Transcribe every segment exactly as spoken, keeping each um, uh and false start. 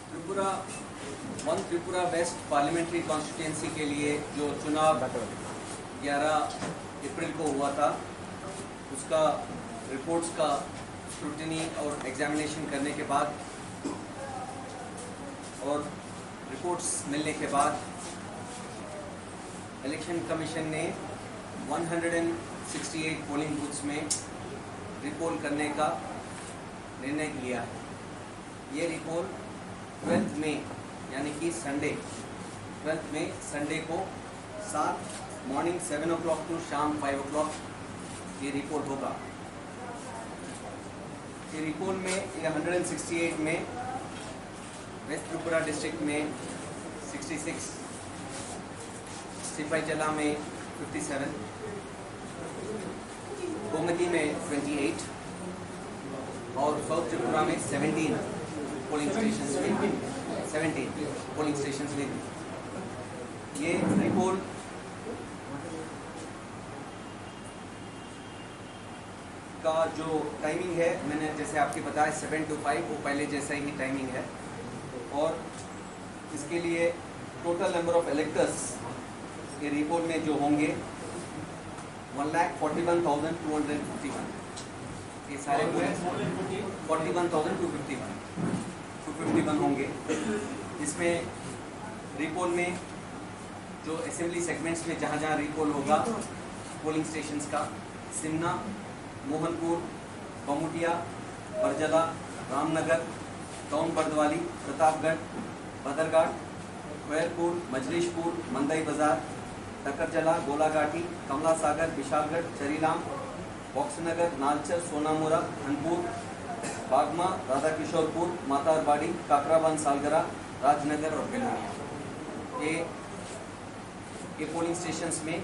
त्रिपुरा, वन Tripura waste parliamentary constituency के लिए जो चुनाव ग्यारह अप्रैल को हुआ था, उसका रिपोर्ट्स का स्क्रूटिनी और एग्जामिनेशन करने के बाद और रिपोर्ट्स मिलने के बाद इलेक्शन कमीशन ने one hundred and sixty eight polling booths में रिपोल करने का निर्णय लिया है। ये रिपोल ट्वेल्थ मई, यानी कि संडे, ट्वेल्थ मई, संडे को सात, morning seven o'clock to शाम फ़ाइव ओ क्लॉक ये रिपोल होगा। ये रिपोल में, ये हंड्रेड एंड सिक्सटी एट में वेस्ट त्रिपुरा डिस्ट्रिक्ट में सिक्सटी सिक्स, सिपाही जला में फिफ्टी सेवन, गोमती में ट्वेंटी एट और साउथ त्रिपुरा में सेवनटीन पोलिंग स्टेशंस में, सेवनटीन पोलिंग स्टेशंस में ये रिपोल का जो टाइमिंग है, मैंने जैसे आपके बताया सेवन टू फ़ाइव, वो पहले जैसा ही टाइमिंग है। और इसके लिए टोटल नंबर ऑफ इलेक्टर्स ये रिपोल में जो होंगे, one lakh forty one thousand two hundred fifty one, ये सारे पूरे forty one thousand two fifty one, two fifty one होंगे। इसमें रिपोल में जो असेंबली सेगमेंट्स में जहाँ जहाँ रिपोल होगा, पोलिंग स्टेशंस का, सिमना, मोहनपुर, कमुटिया, बरजला, रामनगर, टाउन बर्दवाली, प्रतापगढ़, बदरघाट, खैरपुर, मजलीशपुर, मंदई बाजार, तकरजला, गोलाघाटी, कमला सागर, विशालगढ़, चरीलाम, बक्सनगर, नालचर, सोनामुरा, धनपुर, बागमा, राधाकिशोरपुर, मातारबाड़ी, काकराबांद, सालगरा, राजनगर और बेलोनिया। ये, ये पोलिंग स्टेशंस में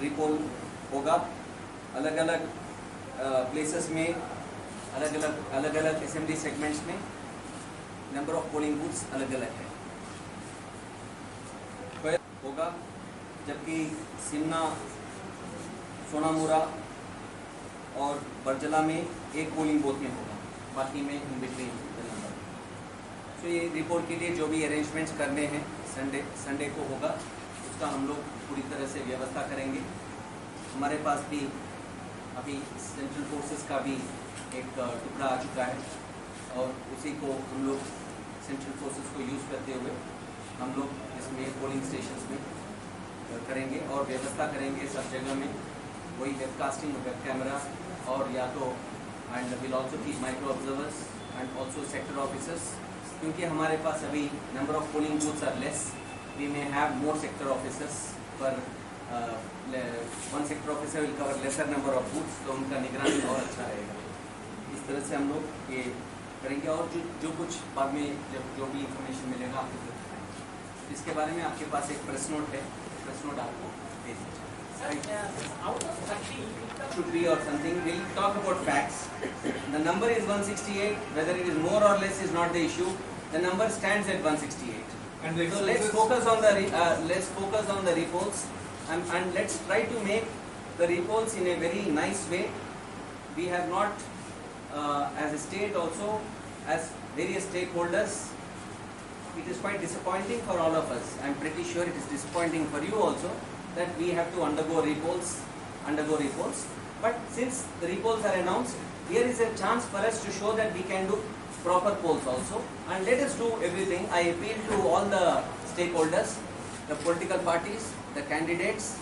रिपोल होगा। अलग-अलग, अ, प्लेसेस में, अलग-अलग, अलग-अलग असेंबली सेगमेंट्स में नंबर ऑफ पोलिंग बूथ्स अलग-अलग है। होगा, जबकि सिमना, सोनामुरा और बरजला में एक पोलिंग बूथ में होगा, बाकी में इन बिटवीन द नंबर। तो ये रिपोल के लिए जो भी अरेंजमेंट्स करने हैं, संडे, संडे को होगा, उसका हम लोग पूरी तरह से व्यवस्था करेंगे। हमारे पास भी अभी सेंट्रल फोर्सेस का भी एक, अ, टुकड़ा आ चुका है और उसी को हम लोग, सेंट्रल फोर्सेस को यूज़ करते हुए हम लोग इसमें पोलिंग स्टेशंस में, अ, करेंगे और व्यवस्था करेंगे सब जगह में, वही वेबकास्टिंग, वेब कैमरा, और या तो, and we'll also keep micro observers and also sector officers, क्योंकि हमारे पास अभी number of polling booths are less, we may have more sector officers, पर, अ, ले-, one sector officer will cover lesser number of booths, तो उनका निगरानी और अच्छा रहेगा। इस तरह से हम लोग ये करेंगे। और जो, जो कुछ बाद में जब जो भी इंफॉर्मेशन मिलेगा, आपको जरूर बताएंगे। इसके बारे में आपके पास एक प्रेस नोट है, प्रेस नोट आपको दे दीजिए। Sir, uh, out of thirty, should be or something, we'll talk about facts. The number is one sixty-eight, whether it is more or less is not the issue. The number stands at one sixty-eight. And the So let's expenses? focus on the re-, uh, let's focus on the reports and, and let's try to make the reports in a very nice way. We have not, uh, as a state also, as various stakeholders, it is quite disappointing for all of us. I'm pretty sure it is disappointing for you also that we have to undergo reports, undergo reports. But since the reports are announced, here is a chance for us to show that we can do proper polls also. And let us do everything. I appeal to all the stakeholders, the political parties, the candidates,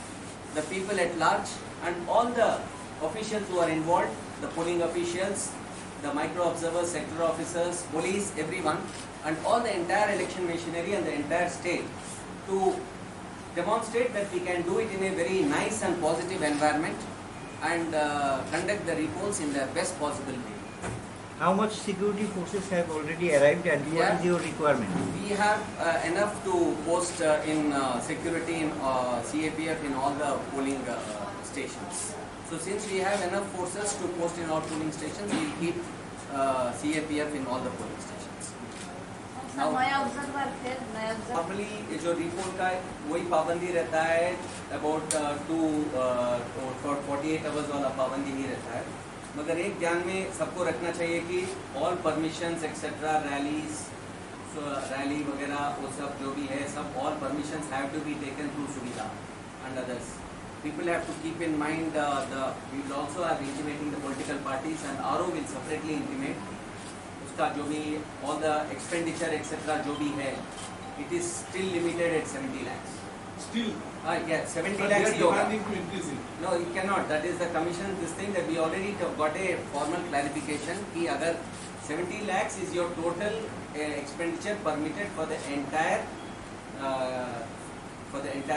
the people at large, and all the officials who are involved, the polling officials, the micro observers, sector officers, police, everyone, and all the entire election machinery and the entire state to demonstrate that we can do it in a very nice and positive environment and, uh, conduct the reports in the best possible way. How much security forces have already arrived and what Yeah. is your requirement? We have, uh, enough to post, uh, in, uh, security in, uh, C A P F in all the polling, uh, stations. So since we have enough forces to post in all polling stations, we'll keep, uh, C A P F in all the polling stations. नया ऑब्जर्वर, फिर नया observer. Normally ये जो रिपोर्ट का है, वही पाबंदी रहता है, about two four forty eight hours वाला पाबंदी नहीं रहता है। मगर एक ध्यान में सबको रखना चाहिए कि all permissions etcetera, rallies, rally वगैरह, वो सब जो भी है, सब all permissions have to be taken through Suvidha and others. People have to keep in mind, uh, the, we will also are intimating the political parties and R O will separately intimate. उसका जो भी, all the expenditure etcetera जो भी है, it is still limited at seventy lakhs. Still, Ah, yeah, seventy but they lakhs are ही होगा। Demanding to increase it. No, you cannot. That is the commission, this thing that we already got a formal clarification कि अगर seventy lakhs is your total, uh, expenditure permitted for the entire, uh, for the entire